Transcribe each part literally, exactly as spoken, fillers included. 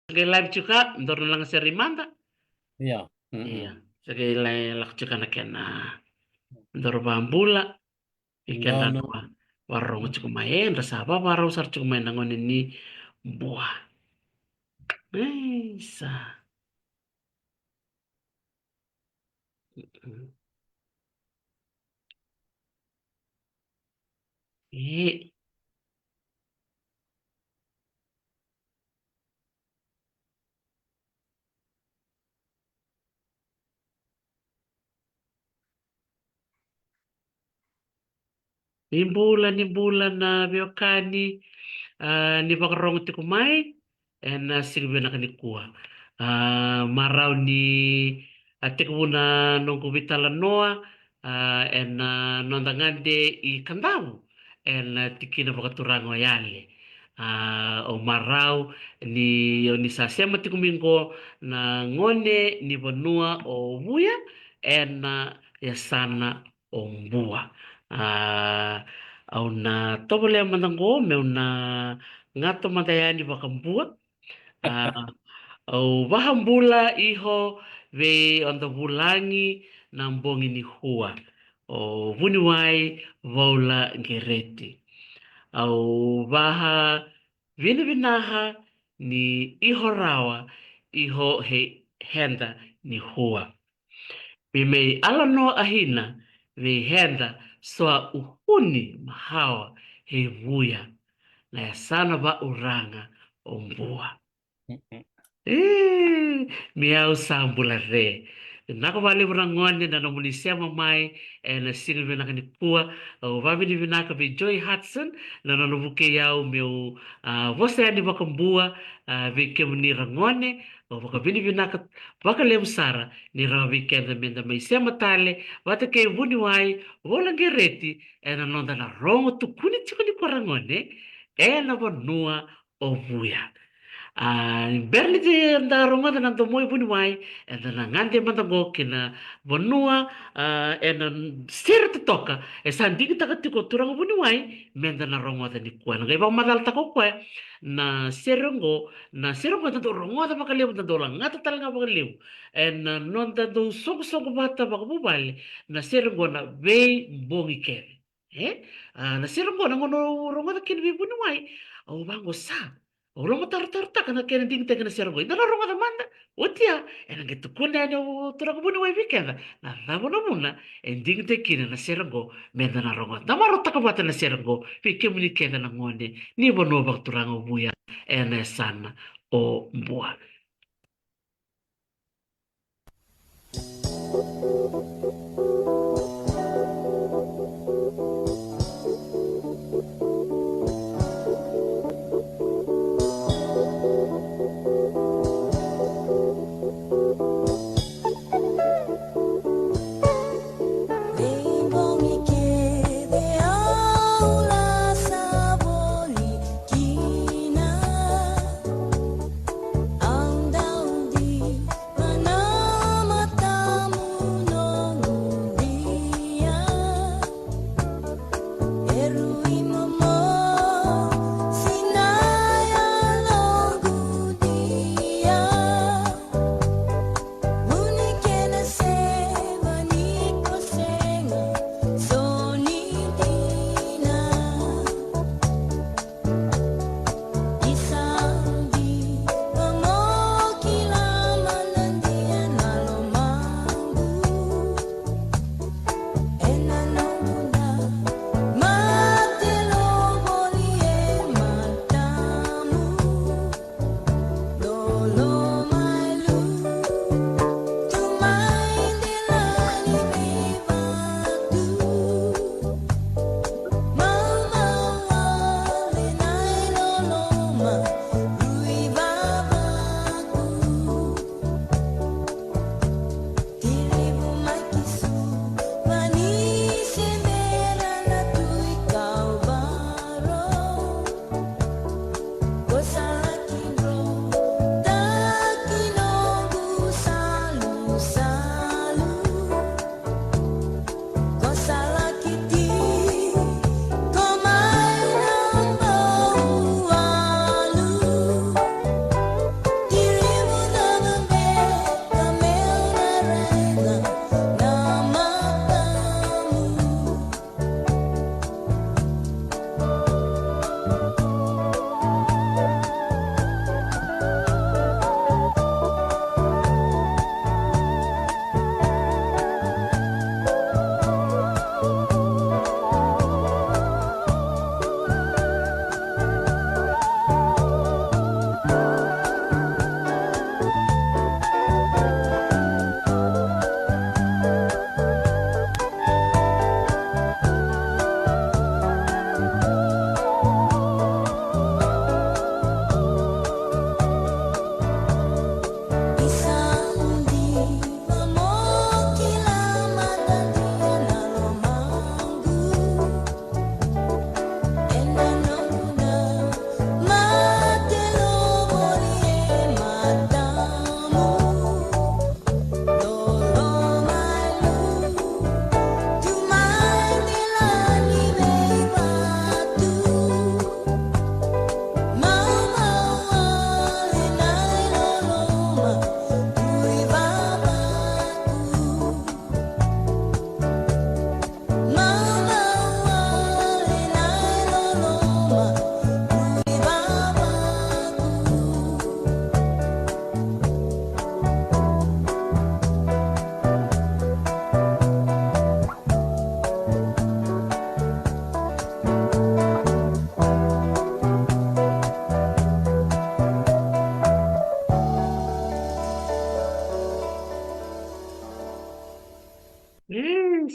Qai live tiko ka, dou na laga sere mada. Ia. Mm-mm. Ia. Sa qai lai lako tiko ka na kena, dou vakabula. I keda na vakarorogo tiko mai, e, da sa vavarau sara tiko mai na gone ni Bua. Isa. E. Ni bula, ni bula na veiwekani, a, ni vakarorogo tiko mai ena siga vinaka nikua. A, marau ni a tekivu na noqu veitalanoa, a, ena noda gade i Kadavu, ena tikina vakaturaga o Yale. A, au marau ni, ni sa sema tiko mai qo na gone ni vanua o Vuya, ena yasana o Bua. A, au na tovolea mada qo meu na gato mada yani vakabua. A, au vakabula iho vei oda vulagi na bogi ni hua, o vuniwai Vaula Qereti. Au vakavinavinaka ni iho rawa, iho he heda ni hua. Vei mei alanoa ahina vei heda soa uhuni mahawa he Vuya na yasana vauraga o Bua. Mm-mm. E, mi au sa bula re. Vinaka vakalevu ragone na nomuni sema mai ena siga vinaka nikua. Au vakavinavinaka vei Joy Hudson na nona vukei au meu, a, vosa yani vakabua, a, vei kemuni ragone. Au vakavinavinaka vakalevu sara ni rawa vei keda meda mai sema tale vata kei vuniwai Vaula Qereti ena noda na rogo tukuni tiko nikua ragone ena vanua o Vuya. A, bera ni da rogoca na domo i vuniwai, eda na gade mada qo ki na vanua, a, ena sere totoka e sa digitaka tiko o turaga vuniwai meda na rogoca nikua. Ena qai vakamacalataka o koya na sere qo, na sere qo eda dau rogoca vakalevu, da dau lagata tale ga vakalevu ena noda dau soqosoqo vata vakavuvale, na sere qo na veibogi kece. E? A, na sere qo na gauna au rogoca kina vei vuniwai, au vaqo sa, au lomatarotaro taka na kena digitaki na sere qo. Eda na rogoca mada, oti ya ena qai tukuna yani o turaga vuniwai vei keda na cava na vuna e digitaki kina na sere qo meda na rogoca. Da marautaka vata na sere qo vei kemuni kece na gone ni vanua vakaturaga o Vuya ena yasana o Bua.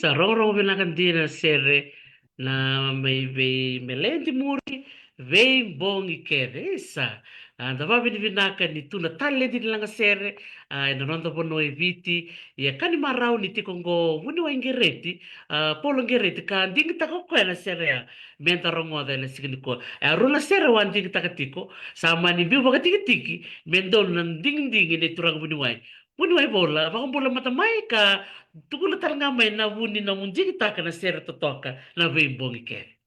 Sa rogorogo vinaka dina na sere na mai vei Meledi Muri, vei Bogi kece. Isa, a, da vavinavinaka ni tu na taledi ni lagasere, a, ena noda vanua e Viti. Ia ka ni marau ni tiko oqo vuniwai Qereti, a, Paula Qereti, ka digitaka o koya na sere ya me da rogoca ena siga nikua. E a rua na sere au a digitaka tiko, sa mani biu vakatikitiki me donu na digidigi nei turaga vuniwai. Vuniwai Paula, vakabula mada mai ka tukuna tale ga mai na vu ni nomu digitaka na sere totoka na vei Bogi kece.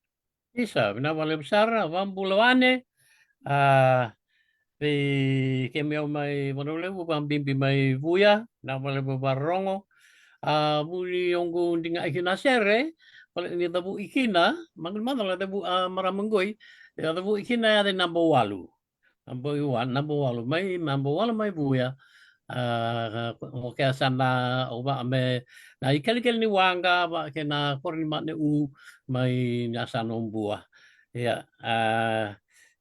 Isa, vinaka vakalevu sara, vakabula wane. A, vei kemuni au mai Vanua Levu, vakabibi mai Vuya, vinaka vakalevu vakarorogo. A, vu ni oqu digitaki na sere, vale ni cavu'i kina, maqu ni macala cavu, a, marama qoi, e cavu'i kina e yaca i Nabouwalu. Nabouwalu, Nabouwalu mai, Nabouwalu mai Vuya. A, o kea sa na, o va me, na ikelikeli ni waqa, va ke na koro ni mane u mai na sa no bua. Ia, a,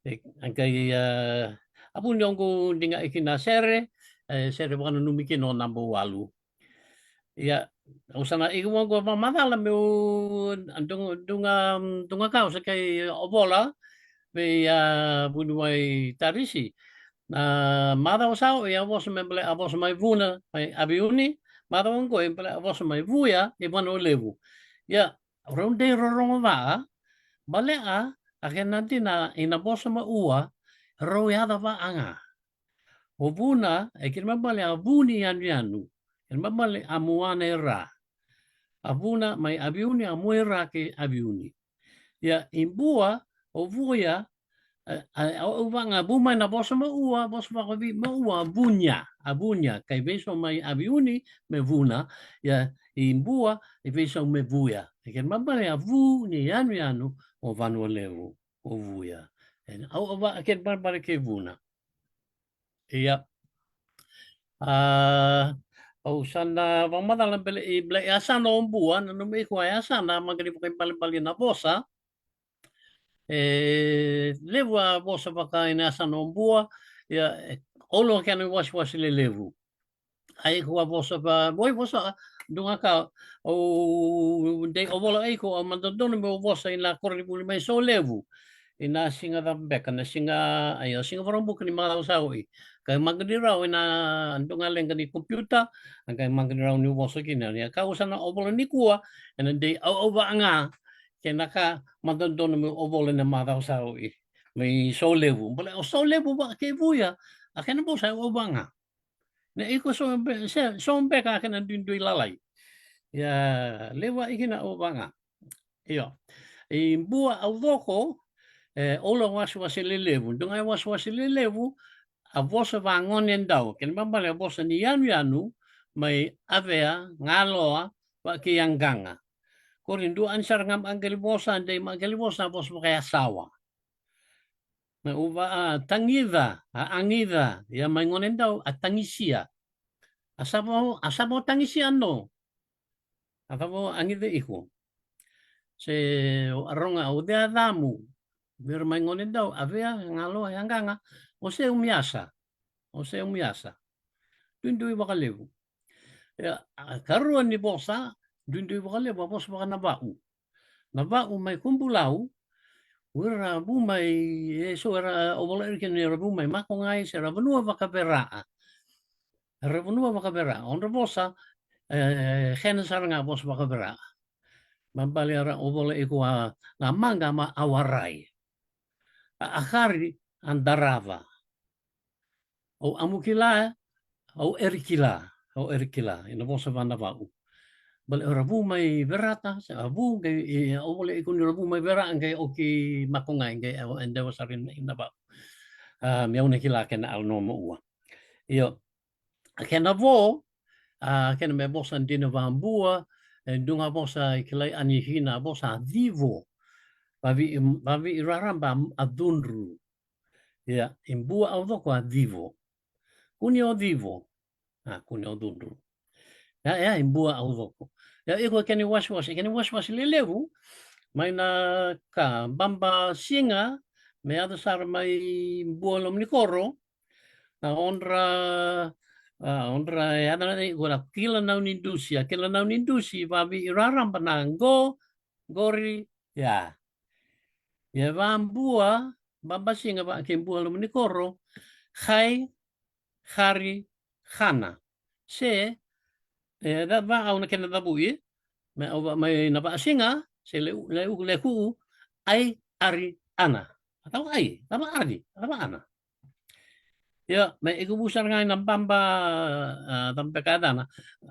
e, a qai, a, a vu ni oqu digitaki na sere, e, sere vakananumi kina o Nabouwalu. Ia, au sa na iko vaqo vakamacala meu, a, duga, duga, duga ka au sa qai ovola vei, a, vuniwai Tarisi. Na macawa sa o'i a vosa me bale a vosa mai Vuna, mai Aviuni, macawa oqo e bale a vosa mai Vuya, i Vanua Levu. Ia, rau dei rorogo vaa, bale a, a kena dina, i na vosa ma ua, rau yaca vaa ga. O Vuna, e kena ibalebale a vu ni yanuyanu. Kena ibalebale a mua na i ra. A Vuna mai Aviuni, a mua i ra kei Aviuni. Ia, i Bua, o Vuya, a, a, a, au vaa ga vu mai na vosa ma ua, vosa vakaVi ma ua, Vunya, a Vunya, kai veiso mai Aviuni, me Vuna, ia, i Bua, i veiso me Vuya. E kena ibalebale a vu ni yanuyanu, o Vanua Levu, o Vuya. E, au, au vaa, kena ibalebale kei Vuna. Ia. A, au sa na vakamacala bale i, bale i yasana o Bua, nanumi iko a yasana, maqali vakaibalebale na vosa. E, levu a vosa vaka i na yasana o Bua, ia, e, olo kena iwasewase lelevu. A iko a vosa va, vo i vosa, duga ka, au dei ovola iko, au madodonu meu vosa i na koronivuli mai Solevu. I na siga cava beka, na siga, a, ia, siga Vakaraubuka ni macawa sa o'i. Qai maqali rau i na duga leqa ni kompiuta, a qai maqali rau niu vosa kina. Ia ka au sa na ovola nikua, ena dei au, au vaa ga, kei na ka madodonu meu ovola i na macawa sa o'i. Mai Solevu, bale o Solevu vaa kei Vuya, a kena vosa au, au vaa ga. Na iko so be-, se-, so beka kena duidui lalai. Ia, levu a ikina au vaa ga. Io. I Bua au coko, e, olo wasewase lelevu. Duga e wasewase lelevu, a vosa vagonedau. Kena ibalebale a vosa ni yanuyanu, mai Avea, Galoa, vaa kei Yaqaga. Kori dua ani sara ga maqali vosa, dei maqali vosa, a vosa vakayasawa. Na uva a tagica, a agica, ia mai gonedau, a tagisia. A savo, a savo tagisia no. A savo agica iko. Se o aroga o cea camu. Vei ira mai gonedau, Avea, Galoa, Yaqaga, o se umiasa. O se umiasa. Duidui vakalevu. Ia, a karua ni vosa, duidui vakalevu, a vosa vakanavau. Navau mai Kubulau, o ira vu mai, e so era ovola ira kina ni ra vu mai Makogai, se ra vanua vakaVeraa. Era vanua vakaVeraa, odra vosa, e, kena sara ga vosa vakaVeraa. Mabali era ovola iko a, na maqa ma awarai. A, a kari a darava. Au amukila, au erikila, au erikila, ena vosa vanavau. Bale era vu mai Verata, se a vu, qai, e, au vole iko ni ra vu mai Veraa, qai oki Makogai, qai au endewa sara i Navau. A, me au na kila kena alanoa ma ua. Io, a kena vo, a, kena me vosa dina vabua, e, duga vosa e kilai ani kina, vosa a civo. Vavi, vavi raraba a cudru. Ia, i Bua au coko a civo. Kune o civo. A, kune o cudru. Ia, ia, i Bua au coko. Ia, iko kena iwasewase, kena iwasewase lelevu. Mai na ka, baba siga, me yaco sara mai Bua lomanikoro. Na odra, A, odra, e, a, na, na, iko na kila nau ni dusi, a kila nau ni dusi, vavi raraba na qo, qori, ia. Ia vabua, babasiga, va ke bua loma ni koro, kai, kari, kana. Se, e, da, va au na kena cavu'i, me au va mai na vasiga, se le, le, le ku'u, ai, ari, ana. Atau ai, atau ari, atau ana. Ia, me ikuvu sara ga na baba, a, tabeka dana.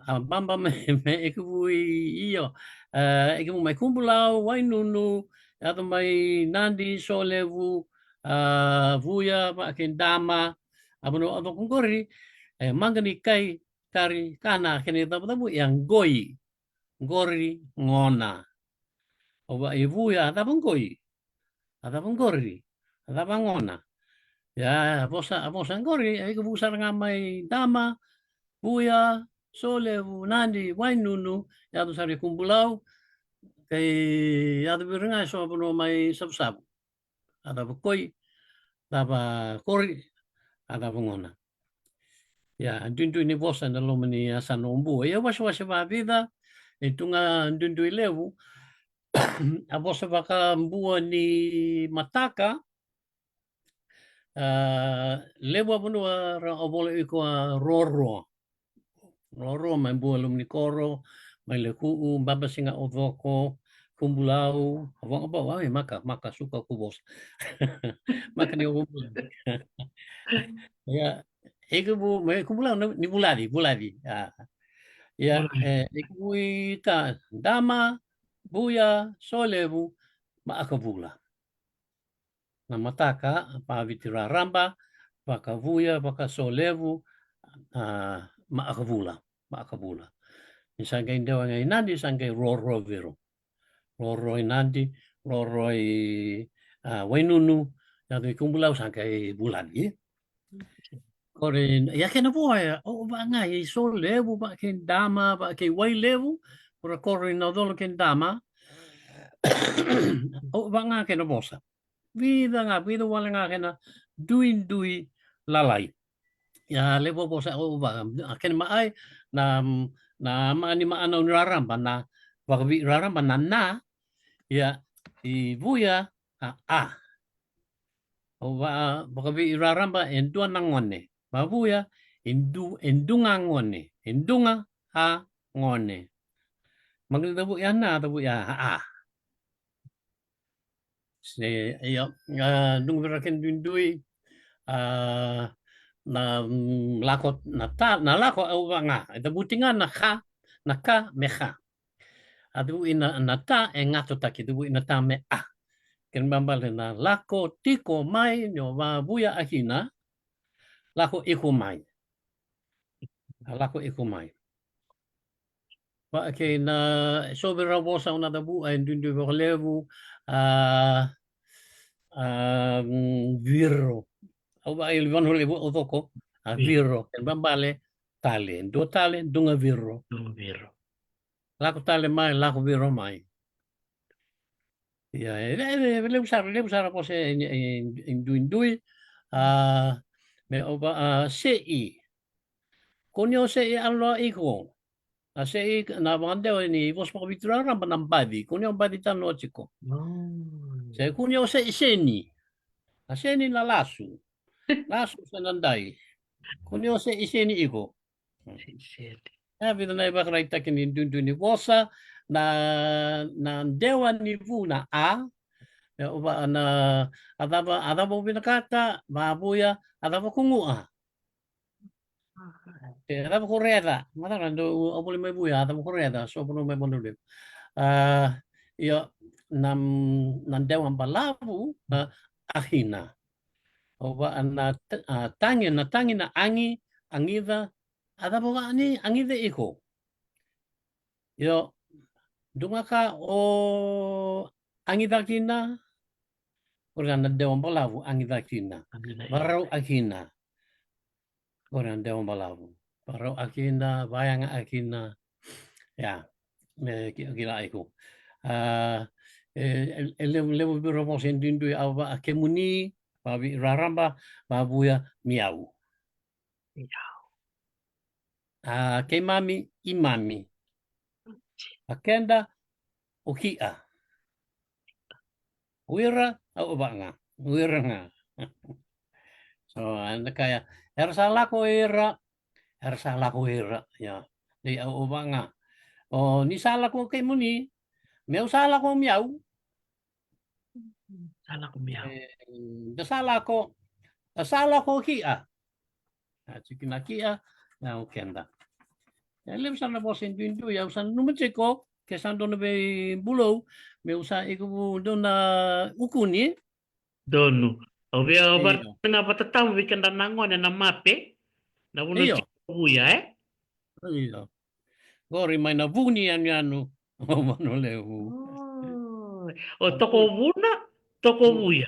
A, baba me, me ikuvu i, io. A, ikuvu mai Kubulau, Wainunu, yaco mai Nadi, Solevu, a, Vuya, va ke Dama, a, vanua o coko qori, e, maqa ni kai, kari, kana, kena cavucavu, ia qoi, qori, gona. O va i Vuya, a cava qoi, a cava qori, a cava gona. Ia, a vosa, a vosa qori, e ikuvu sara ga mai Dama, Vuya, Solevu, Nadi, Wainunu, yaco sara i Kubulau, kei yaco vira ga e so vanua mai Savusavu. A cava koi, cava qori, a cava gona. Ia, duidui ni vosa na loma ni yasana o Bua. Ia, wasewase vavica, e tu ga duidui levu, a vosa vaka Bua ni mataka, a, levu a vanua ra o vola iko a roro. Roro, mai Bua loma ni koro, mai Leku'u, babasiga o coko, Kubulau, a voga bau, a, e maka, maka suka ku vosa. Maka ni o Kubulau. Ia, e Kubu, mai Kubulau, ni, ni Vulaci, Vulaci. A. Ia, Vulaci. E, e Kubu i ka, Dama, Vuya, Solevu, ma Akavula. Na mataka, Vaviti raraba, vaka Vuya, vaka Solevu, a, ma Akavula, ma Akavula. Ni sa qai dewa ga i Nadi, sa qai roro viro. Roro i Nadi, roro i, a, Wainunu, yaco i Kubulau, sa qai Vulaci. Kore, ia kena vo ya, o va ga i Solevu, va ke Dama, va ke Wailevu, kore kore na colo ke Dama. O va ga kena vosa. Vica ga, vica wale ga kena duidui lalai. Ia levu a vosa o va, a kena maai, na, na maani maana ni raraba, na vakavi raraba, na na, ia i Vuya, a, a. O va, vakavi raraba e dua na gone. Vavuya, e du, e duga gone. E duga a gone. Maka ni cavu'i a na, cavu'i a a. Se, io, a, dugu vira kena duidui, a, na, mm, lako, na ta, na lako au va ga. E cavuti ga na ka, na ka me ka. A cavu'i na, na ta e gatotaki, cavu'i na ta me a. Kena ibalebale na lako tiko mai, ni o vavuya a kina, lako iko mai. A lako iko mai. Va kei na, so vei rau vosa au na cavu'a e duidui vakalevu, a, a, mm, viro. Au va i vanua levu au coko, a, viro. Kena ibalebale, tale, dua tale, duga viro. Duga viro. Lako tale mai, lako viro mai. Ia, e, e, e, levu sara, levu sara vosa e, e, e, e duidui. A, me o va, a, se'i. Ko ni o se'i aloa iko. A se'i na vakadewa ni vosa vakaviti raraba na baci. Ko ni o baci tanoa tiko. Mm. Se ko ni o se'i seni. A seni na lasu. Lasu se na dai. Ko ni o se'i seni iko. Seni. E vica na ivakaraitaki ni duidui ni vosa, na, na dewa ni vu na a, e, o va, na, a cava, a cava o vinakata, vavuya, a cava ko gu'a. E, a cava ko reca, macala dou, au voli mai Vuya, a cava ko reca, so vanua mai Vanua Levu. A, ia, na, na dewa balavu, na, a hina. O va, na, t-, a, tagi, na tagi, na agi, agica, a cava ga ni agica iko. Io, duga ka o agica kina, o ira na dewa balavu agica kina. Agica, io. Varau a kina. O ira na dewa balavu. Varau a kina, vayaga a kina. Ia, me ki-, kila iko. A, e, e, e levu, levu vira vosa e duidui au va a kemuni, vavi raraba, vavuya, miau. Miau. A keimami, imami. A keda, o ki'a. O ira, a o va'a ga. O ira ga. So, eda kaya, era sa lako o ira, era sa lako o ira. Ia, dei a o va'a ga. O ni sa lako o kemuni, me'u sa lako o mi'au. Sa lako mi'au. E, da sa lako, da sa lako o ki'a. A tiki na ki'a, na o keda. E levu sa na vosa e duidui, au sa nanuma tiko, ke sa dua na veibulou, me'u sa iko vu dua na ukuni. Donu. Au via, au via, io, na vatatamu vei keda na gone na mape. Na vuna, io, tiko vuya, e? Io. Qori mai na vu ni yanuyanu o Vanua Levu. O, o toko vuna, toko vuya.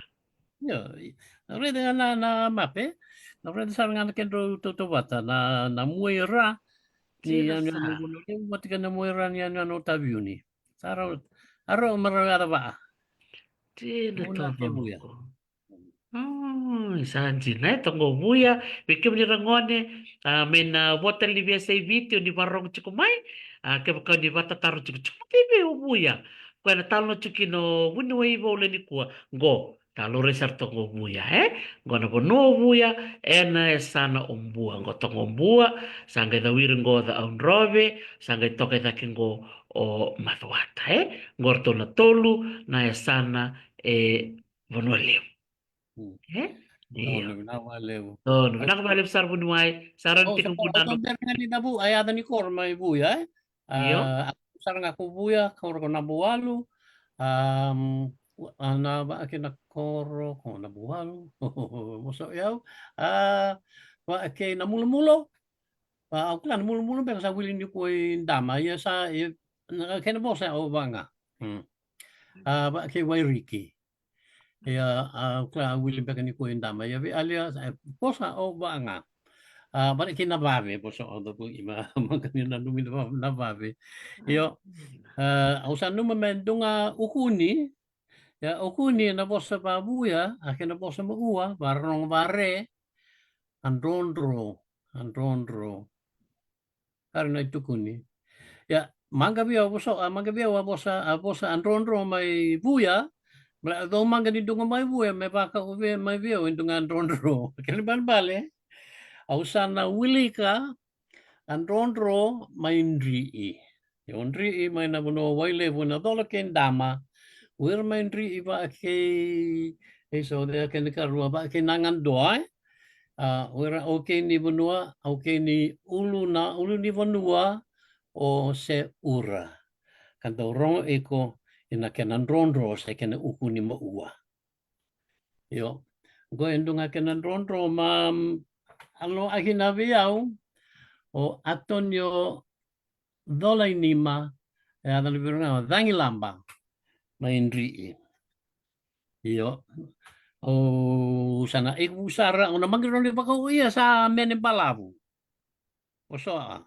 Io, i-, na raica ga na, na mape, na raica sara ga na kedrau tautauvata, na, na mua i ra ni yanuyanu o Vanua Levu vata kei na mua i ra ni yanuyanu o Taveuni. Sa rau, a rau marau yara va'a. Dina, vuna toko vuya. Mm, sa dina, e, toko vuya. Vei kemuni ra gone, a, me na vota livia sa i Viti, o ni varogo tiko mai, a, kevaka o ni vatataro tiko, tiko kei vei o vuya. Koya na talanoa tiko kina o Vuniwai Vou le nikua, qo, talanoa sara toko vuya, e? Qo na vanua o vuya, ena yasana o Bua, qo toko Bua, sa qai cawiri qo o Ca'audrove, sa qai toka i cake qo o Macuata, e? Qo ratou na tolu na yasana e Vanua Levu. Mm. E? Io. Donu, vinaka vakalevu. Donu, vinaka vakalevu sara Vuniwai. Sa rawa ni, o, tiko sa, vuna o, na bera ga ni da vu, a yaca ni koro mai Vuya, e? A, io. A, sara ga ko Vuya, koro ko Nabualu. Am, a, na va'akei na koro ko Nabualu. Mo so yau. A, va'akei na Mulumalu. A, au kila na Mulumalu beka sa wili ni ko i Dama. Ia sa, ia, na, kena vosa o va'a ga. Mm. A, va'akei Wairiki. Ia, a, au kila a wili beka ni ko i Dama. Ia vei Alia, e, vosa o va'a ga. A, va'akei na Vave, vosa o da vu i ma, ma ka ni na numi na va-, na Vave. Io, a, au sa numa me dua ga ukuni. Ia, ukuni na vosa va Vuya, a kena vosa ma'ua, va Rogo, va Re, a drodro, a drodro. Kari na i tukuni. Ia, maqa vei au vosa, a, maqa vei au a vosa, a vosa a drodro mai Vuya, ma la dou maqa ni dua ga mai Vuya, me vaka'u vei, mai vei au e dua ga a drodro. Kena ibalebale, au sa na wilika a drodro mai Dri'i. Io, Dri'i mai na vanua o Wailevu na cola kei Dama. O ira mai Dri'i va'akei, e so, de kena karua va'akei Nagadoa, e? A, o ira, o kei ni vanua, o kei ni ulu na, ulu ni vanua o Se'ura. Ka dau rogo iko ina kena drodro se kena ukuni ma'ua. Io. Qo e dua ga kena drodro ma, mm, a lo'aki na vei au o Atonio Colainima, e yaca na veiruga o Cagilaba, mai Dri'i. Io. Au sa na iku sara, au na maqi rawa ni vaka'u ia sa mene balavu. O so a.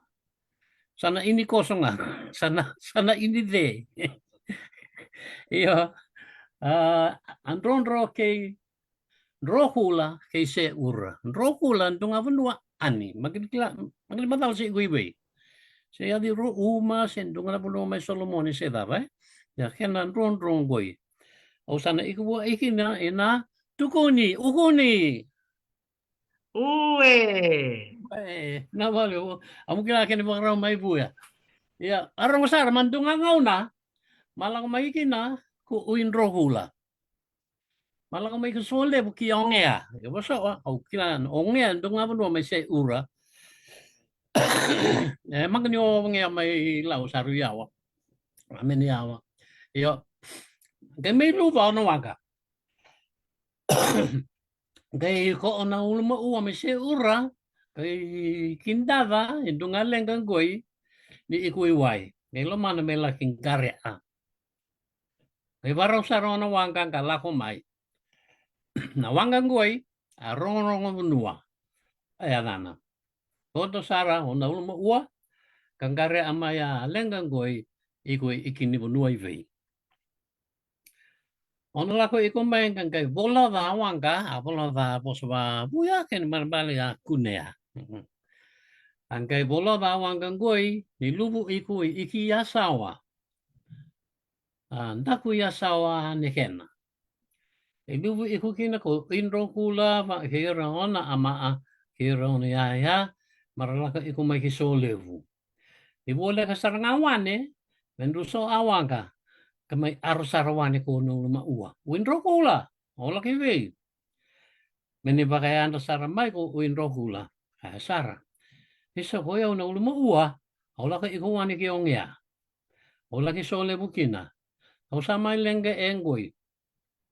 Sa na ini koso ga. Sa na, sa na ini ce. Io. A, a drodro kei Drokula kei Se'ura. Drokula dua ga vanua ani. Maqi ni kila, maqi ni macala se i vei. Se yaci Ro'uma, se dua ga na vanua mai Solomoni se cava, e? Ia kena drodro qoi. Au sa na iku vua iki na, ina tukuni, ukuni. Ue. E, na vale, o, amu kila kena vakarau mai Vuya. Ia, a rogo sara, ma dua ga gauna, ma lako mai kina, ko Ui Drokula. Ma lako mai ko Solevu ki Ogea. Ia, vosa, au kila, Ogea, dua ga vanua mai Se'ura. E, maqi ni Ogea mai Lau, sa rui yawa. A mene yawa. Io. Qai mai luva o na waqa. Qai ko'o na uluma'ua mai Se'ura, qai kidaca e dua ga leqa qoi ni ikuiwai. Qai lomana me laki qare'a. Qai varau sara o na waqa ka lako mai. Na waqa qoi a Rogorogo Vanua. A yacana. Koto sara o na uluma'ua ka qare'a mai a leqa qoi, iko i kini vanua i vei. O na lako iko mai ka qai vola ca waqa, a vola ca vosa va Vuya, kena ibalebale a kunea. A qai voloca a waqa qoi ni luvu iko i Iki Yasawa. A daku Yasawa ne kena. E luvu iko kina ko Uidrokula va kei ira ona a maa kei ira ona yaya, ma ra lako iko mai ki Solevu. Ni voleka sara ga wane me druso a waqa, ka mai aro sara wane ko Naulumaua. Uidrokula, o laki vei? Me ni vakayadra sara mai ko Uidrokula, a sara. Isa ko yau Naulumaua, au lako iko wane ki Ogea. Au laki Solevu kina. Au sa mai leqa e qoi.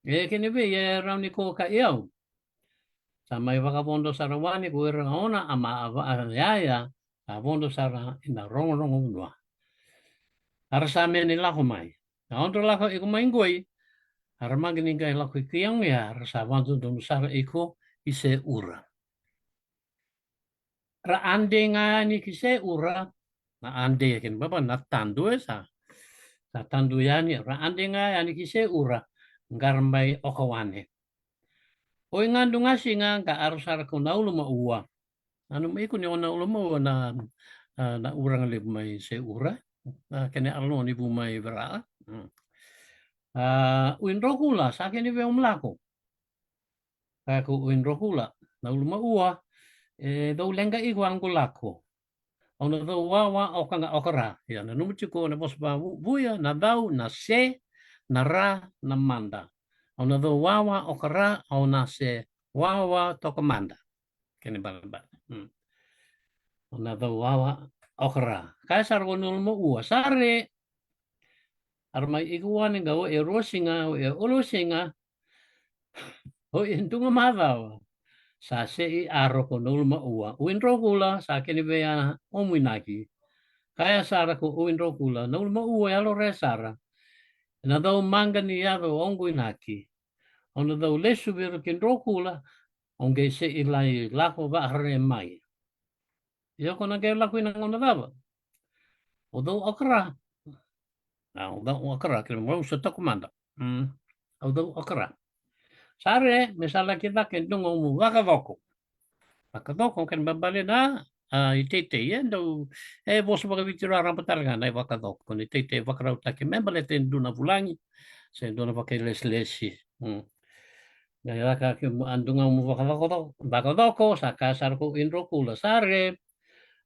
E kene vei e rauni ko ka i au. Sa mai vakavodo sara wane ko ira ona a maa a yaya, sa vodo sara ina rogorogo vanua. A ra sa me ni lako mai. A odra lako iko mai qoi, a ra maqi ni qai lako i ki Ogea, a ra sa vadodonu sara iko i Seura. Ra ade ga yani ki Seura, na ade e kena baba na tadu e sa, sa tadu yani, ra ade ga yani ki Seura, qara mai oka wane. Oi ga duga siga qa aro sara ko Naulumaua. Nanuma iko ni o Naulumaua na, na, na uraga levu mai Seura, na kena alo ni vu mai Vera. A, Uidrokula, sa kene vei au me lako? Kaya ko Uidrokula, Naulumaua, e dou leqa iko a qo lako. Au na dou wawa oka ga okara. Ia, nanuma tiko na vosa vavuya, na dau, na se, na ra, na mada. Au na dou wawa okara, au na se wawa toka mada. Kene balabala. Au na dou wawa okara. Kaya sara ko Naulumaua, sare. A ra mai iko wane ga o e rua siga, o e olo siga, o e duga macawa. Sa se i aro ko Naulumaua. Uidrokula, sa kene vei a omu inaki. Kaya sara ko Uidrokula, Naulumaua, yalo re sara. Na dau maqa ni yaco oqu inaki. Au na dau lesu vei ira ki Drokula, au qai se i lai lako vare mai. Ia ko na qai lako ina gauna cava? Au dau okara. Au dau okara, kena mau sa toka mada. Au dau okara. Sare, me sa laki cake duga omu vakacoko. Vakacoko, kena babale na, a, i teitei, e dau, e vosa vakaviti raraba tale ga na i vakacoko. Ni teitei vakarautaki me baleta e dua na vulagi, se dua na vakailesilesi. Na i laka ke a duga omu vakacoko, vakacoko, sa kaya sara ko Uidrokula, sare,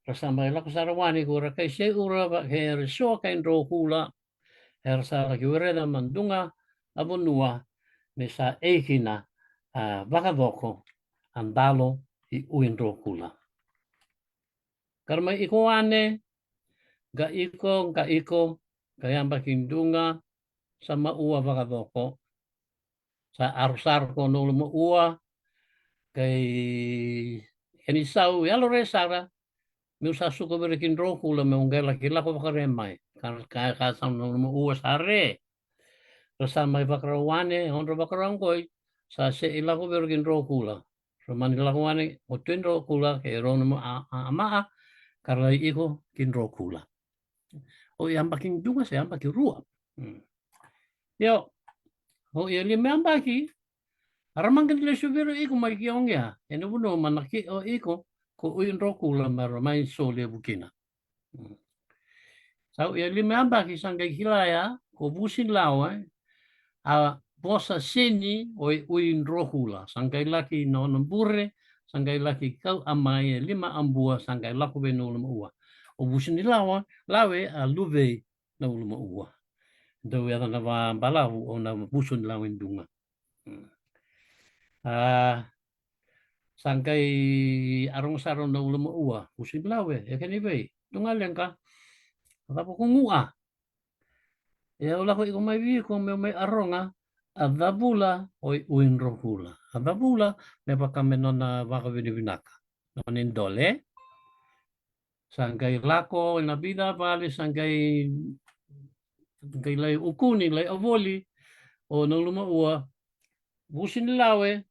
ra sa mai lako sara wani ko ra kai Seura, va, ke ra so kai Drokula, era sa laki wereda ma duga a vanua me sa eikina a vakacoko a dalo i Uidrokula. Ka ra mai iko wane, ka iko, ka iko, ka yabaki duga sa maua vakacoko. Sa aro sara ko Naulumaua, kai keni sau yalo re sara, meu sa suka vei ira ki Drokula meu qai laki lako vakare mai. Ka, ka, ka sa Naulumaua sa re. Ra sa mai vakarau wane, odra vakarau qoi, sa se i lako vei ira ki Drokula. Ra mani lako wane, o Tui Drokula, ke rau na ma, a, a, a maa, ka ra lai iko ki Drokula. O i yabaki duga se yabaki rua. Io, o i lima yabaki, a ra maqi ni lesu vei ira iko mai ki Ogea, ena vanua manaki o iko ko Uidrokula me ra mai Solevu kina. Sa o i lima yabaki sa qai kilai ko Vusilawa, a vosa seni o i Uidrokula, sa qai laki nona bure, sa qai laki kau a mai e lima a bua, sa qai lako vei Naulumaua. O Vusinilawa, Lawe, a luvei Naulumaua. Dau yaca na vabalavu o na Vusinilawa e duga. A, sa qai aroga sara o Naulumaua, Vusinilawe, e keni vei, duga leqa, a cava ko gua? E au lako iko mai vei iko meu mai aroga a cavula o i Uidrokula. A cavula me vaka me nona vakavinavinaka. Nona i dole. Sa qai lako ena vica vale sa qai, qai lai ukuni, lai ovoli o Naulumaua. Vusinilawe,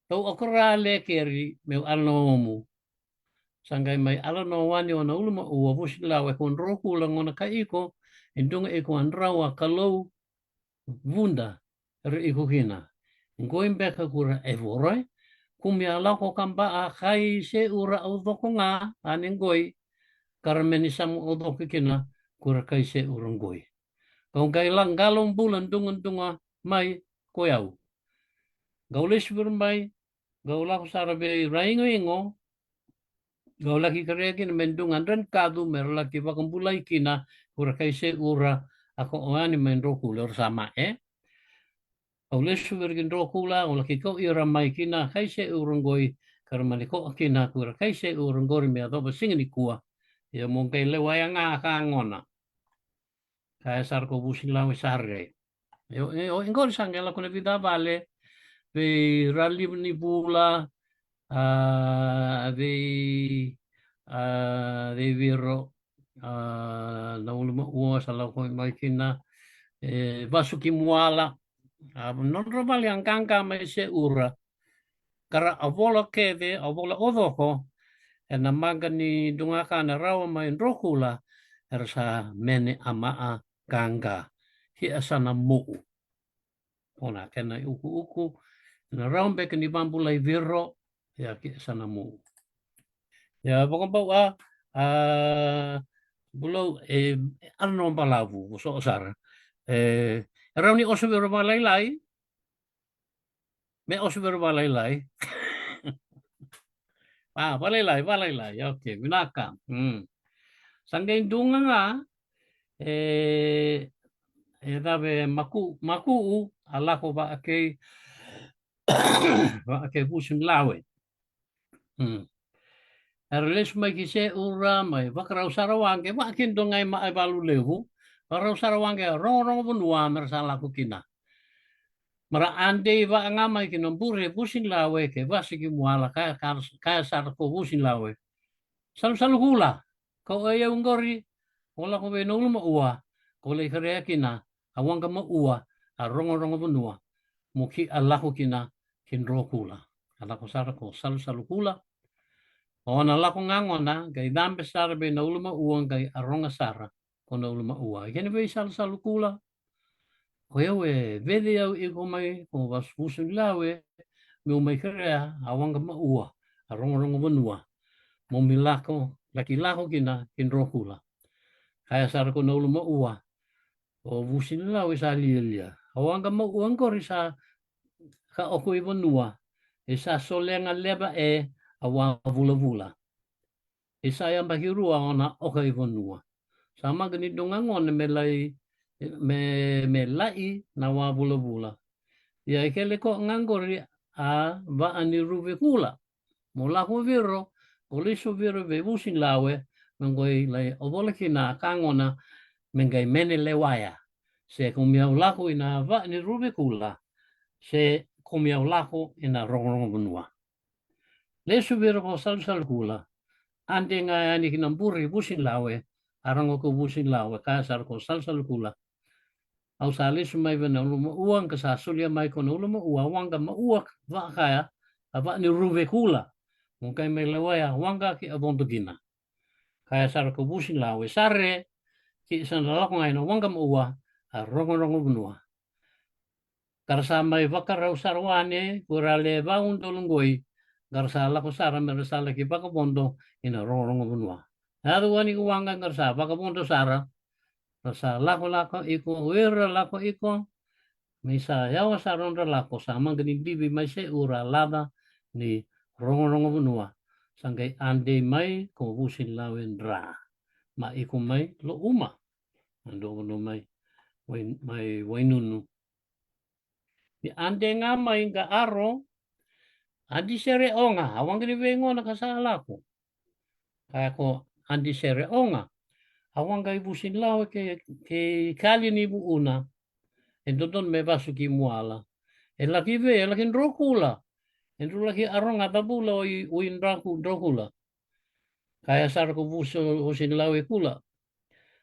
dou okara le keri meu alanoa omu. Sa qai mai alanoa wani o Naulumaua, Vusinilawe, ko Drokula gona ka iko, e duga iko a drau a Kalou vuda era iko kina. Qoi beka kura e voro e, Kumi a lako ka ba a kai se ura au coko ga a ne goi, ka ra me ni samu au coko kina ko ira kai se ura goi. Kau qai la qalo bula dugaduga mai ko yau. Kau lesu vira mai, kau lako sara vei Raigoigo, kau laki kerea kina me duga dra ni kacu me ra laki vakabulai kina ko ira kai se ura a ko o yani mai Drokula, ira sa ma e. Kau lesu vira ki Drokula, kau laki kau ira mai kina kai se ura goi, ka ra mani ko kina ko ira kai se ura gori me yacova siga ni kua. Ia mo qai lewa ya ga ka gona. Kaya sara ko Vusilawe sare. Io, io, iqori sa qai lako na vica vale, vei Raliva ni Vula, a, vei, a, vei Viro, a, na uluma ua sa lako mai kina, e, Vasu ki Muala, a, nodra vale a qaqa mai se ura, ka ra a vola kece, a vola o coko, e na maqa ni dugaka na rawa mai Drokula, era sa mene a maa qaqa, ki a sa na muu. Ona kena i ukuuku, na rawa beka ni vabulai Viro, ia ki a sa na muu. Ia vakabau a, a, bulou, e, a no balavu, so sara. E, e rawa ni oso vira valailai, me oso vira valailai. A, valailai, valailai. Ok, vinaka. Mm. Sa qai duga ga, e, e cave maku, maku, a lako va a kei, va a kei Vusilawe. Mm. Era lesu mai ki se ura mai vakarau sara waqe, va a kei dua ga i ma a valu levu, vakarau sara waqe a rogorogo vanua me ra sa lako kina. Ma ra a dei va a ga mai ki na bure Vusilawe ke Vasu ki Muala, kaya, kaya, kaya sara ko Vusilawe. Salusalu Kula, kau a iau qori, ko lako vei na uluma ua, ko lai kerea kina, a waqa ma ua, a rogorogo vanua, mo ki a lako kina, ki Drokula. A lako sara ko Salusalu Kula. O na lako ga gona, qai cabe sara vei na uluma ua, qai a roga sara, ko na uluma ua. Kena vei Salusalu Kula. Ko iau e vece iau iko mai, ko Vasu Vusilawe, meu mai kerea, a waqa ma ua, a rogorogo vanua. Mo mi lako, laki lako kina, ki Drokula. Kaya sara ko na uluma ua. O Vusilawe sa lialia. A waqa ma ua qori sa ka oko i vanua. E sa solega leva e a wa vulavula. E sa yabaki rua o na oka i vanua. Sa maqa ni dua ga gone me lai, me, me lai na wa vulavula. Ia e kele ko ga qori a va a ni Ruve Kula. Mo lako viro, ko lisu viro vei Vusilawe, me qoi lai ovola kina a ka gona, me qai mene lewaya. Se ko mi au lako ina va ni Ruve Kula, se ko mi au lako ina rogorogo vanua. Lesu viro ko Salusalu Kula, a de ga yani ki na bure i Vusilawe, a rogo ko Vusilawe, kaya sara ko Salusalu Kula. Au sa lesu mai vei na uluma ua, ka sa solia mai ko na uluma ua, waqa ma ua, va kaya, a va ni Ruve Kula. Mo qai mai lewaya, waqa ki a vodo kina. Kaya sara ko Vusilawe, sare, ki sa na lako ga ina waqa ma ua, a rogorogo vanua. Ka ra sa mai vakarau sara wane, ko ra le vaudolu qoi, ka ra sa lako sara me ra sa laki vakavodo ina rogorogo vanua. Yaco wani ko waqa ka ra sa vakavodo sara, ra sa lako lako iko, o ira lako iko, me sa yawa sara nodra lako, sa maqa ni divi mai se ura laca ni rogorogo vanua, sa qai a dei mai ko Vusilawe dra. Ma iko mai lo uma, a dua vanua mai, wai, mai Wainunu. Ni a de ga mai ka aro, a di sere oga, a waqa ni vei gona ka sa lako. Kaya ko a di sere oga, a waqa i Vusilawe ke, ke kali ni vuuna, e dodonu me vasu ki Muala. E laki vei, e laki Drokula, e dru laki aroga tavula o i, o i Draku, Drokula. Kaya sara ko Vusi, Vusilawe Kula.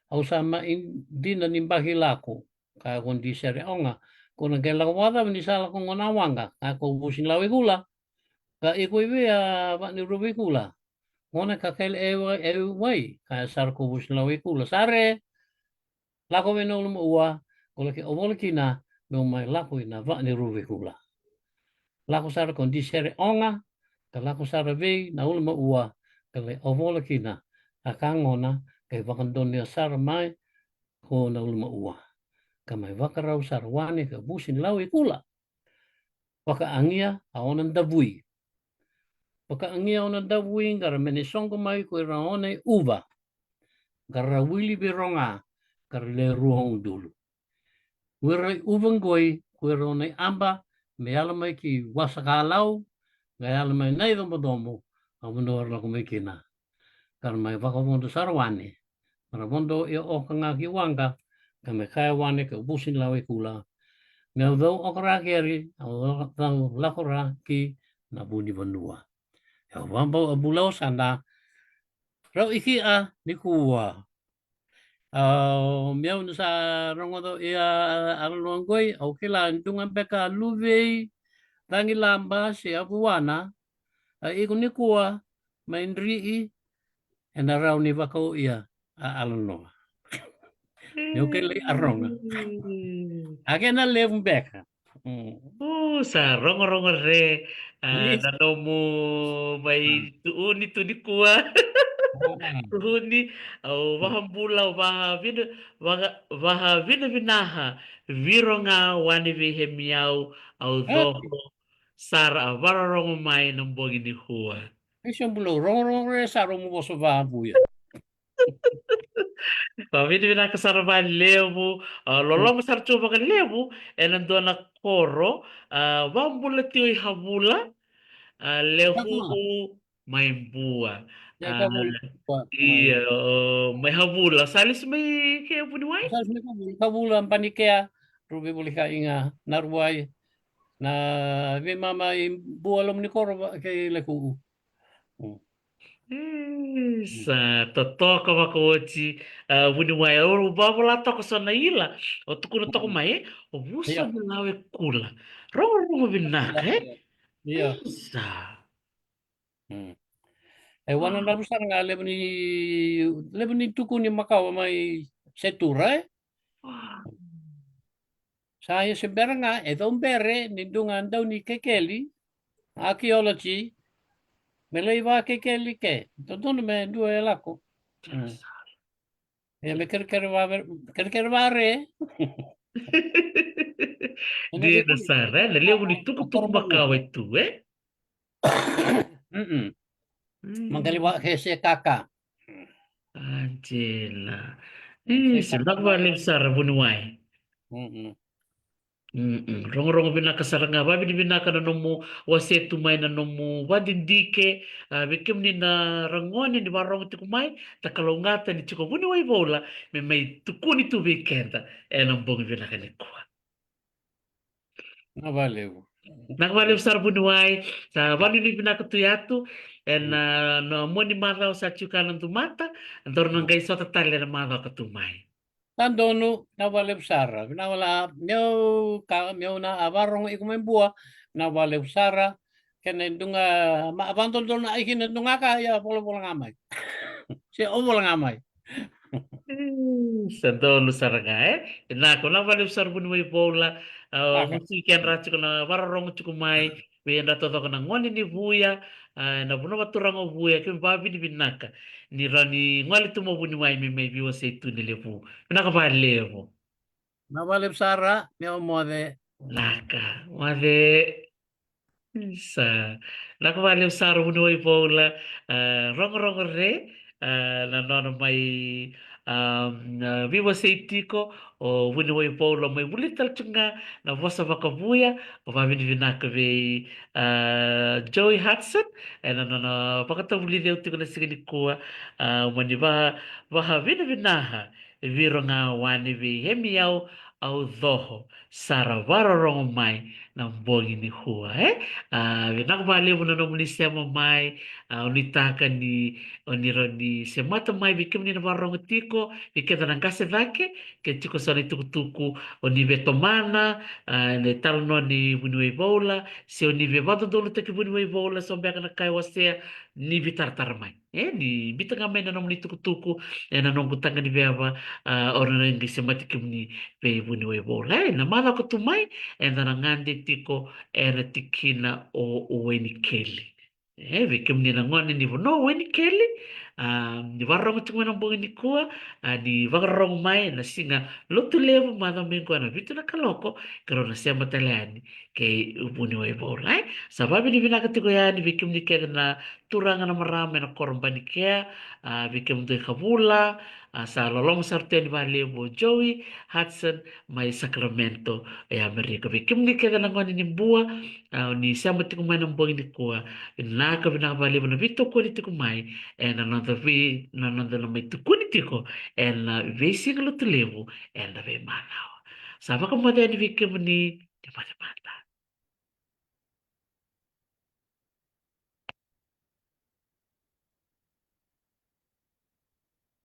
Au sa mai dina ni baki lako. Kaya ko di sere oga. Ko na qai lako vakacava ni sa lako gona waqa. Kaya ko Vusilawe Kula. Ka iko i vei a va ni Ruve Kula. Gona ka kele e wai, e wai. Kaya sara ko Vusilawe Kula. Sare. Lako vei na uluma ua, ko laki ovola kina, meu mai lako ina va ni Ruve Kula. Lako sara ko Disere Oga, ka lako sara vei na ulumaua, ka lai ovola kina a ka gona, ka ivakadonuya sara mai ko na ulumaua. Ka mai vakarau sara wane ka vusi ni lau i kula. Vakaʻagia a ona davui. Vakaʻagia a ona davui, qara mene soqo mai ko ira ona i uva. Qara wili vei roga, qara le rua udulu. Ko ira i uva qoi, ko ira ona i aba, me yala mai ki wasa ka lau, ga yala mai na i comocomo, a vanua ra lako mai kina. Ka ra mai vakavodo sara wane. Ka ra vodo ia oka ga ki waqa, ka me kaya wane ka vusi ni lau i kula. Me au cau oka ra keri, au cau lako ra ki na vu ni vanua. E au vabau a bula o sada, rau iki a nikua. Au, me au na sa rogoco ia a laloa qoi, au kila duga beka luvei, cagi laba, se a vuana, a iko nikua, mai drii, ena rau ni vakau ia a alanoa. Meu kelei a roga. A kena levu beka. Mm. U, sa rogorogo re, a, na nomu mai tuuni tu nikua. Tuuni, au vakabula, au vakavina, vaka, vakavinavinaka, viro ga wane vei hemiyau, au coko, sara a varorogo mai na bogi nikua. Ai, se bula, rogorogo re sara omu vosa vavuya. Vakavinavinaka sara valevu, a, loloma sara tu vakalevu, ena dua na koro, a, vabula tio i Havula, a, levu mai Bua. Ia, mai Havula, sa lesu mai ke Vuniwai? Sa lesu mai Havula, Banikea, Ruvi Vulikaiga, Naruwai, na veimama i Bua, Lomanikoro kei Leku'u. Sa totoka vakaoti, a, Vuniwai, au vavola toka so na ila o tukuna toka mai, e, o vusa ni lau e kula. Rogorogo vinaka, e? Ia. Sa. E wana na vusa ga levu ni, levu ni tukuni makawa mai Setura, e? Sa ia se bera ga, e cau bere ni duga dau ni kekeli, archaeology, me lai vakekeli ke, dodonu me dua e lako. Ia me kerekere vare, kerekere vare. Dina sara, e, na levu ni tukutuku makawa e tu, e? Magali vakese kaka. Angela. Isi, vinaka vakalevu sara Vuniwai. Rogorogo vinaka sara ga, vakavinavinaka na nomu wasea tu mai na nomu vadidike, a, vei kemuni na ragone ni varogo tiko mai, da kalougata ni tiko Vuniwai Voula, me mai tukuni tu vei keda ena bogi vinaka nikua. Na valevu. Na valevu sara Vuniwai, sa vanuinui vinaka tu yatu, ena, a, na mua ni macawa sa tiko na dumata, daru na qai sota tale ena macawa ka tu mai. Sa donu, na valevu sara, vinaka vale, meu ka, meu na a varogo iko mai Bua, na valevu sara, kena duga, ma, vadodonu na aiki na duga ka, ia volavola ga mai. Se o vola ga mai. Sa donu sara ga, e? Vinaka, na valevu sara Vuniwai Voula, a, musi kedra tiko na varorogo tiko mai, vei yadra taucoko na gone ni Vuya, a, na vanua vaturaga o Vuya, keimami vakavinavinaka ni rawa ni gole tu mai Vuniwai me mai veiwasei tu ni levu. Vinaka valevu. Na valevu sara, meu moce. Naka, moce. Sa, naka valevu sara Vuniwai Voula, a, rogorogo re, a, na nona mai, a, veiwasei tiko o Vuniwai Voula, mai vulica tale tiko ga na vosa vakavuya, vakavinavinaka vei, a, Joey Hudson, ena nona vakatavulici au tiko na siga nikua, a, mani va, vakavinavinaka, viro ga wane vei hemiyau, au coho, sara varorogo mai na bogi nikua, e? A, vinaka valevu na nomuni sema mai, a, au nuitaka ni, o ni rawa ni semata mai vei kemuni na varogo tiko, vei keda na qase cake, ke tiko so na itukutuku, o ni veitomana, a, na italanoa ni Vuniwai Voula, se o ni veivadodonutaki Vuniwai Voula, so beka na ka e wasea, ni veitaratara mai. E, ni biuta ga mai na nomuni tukutuku, ena noqu taga ni veva, a, o na qai semati kemuni vei Vuniwai Voula. E, na macawa ka tu mai, eda na gade tiko ena tikina o Wainikeli. E, vei kemuni na gone ni vanua o Wainikeli, a, ni vakarorogo tiko mai na bogi nikua, a, ni vakarorogo mai na siga Lotulevu macawa mai qo ena vitu na kaloko, keirau na sema tale yani kei Vuniwai Vou, e. Sa vakavinavinaka tiko yani vei kemuni kece na turaga na marama ena koro Banikea, a, vei kemudou i Kavula, a, sa loloma sara tu yani vakalevu o Joey Hudson mai Sacramento e Amerika. Vei kemuni kece na gone ni Bua, a, ni sema tiko mai na bogi nikua, vinaka, vinaka vakalevu na veitokoni tiko mai ena noda vei, na noda na mai tukuni tiko ena veisiga Lotulevu ena veimacawa. Sa vakamoce yani vei kemuni, ni moce mada.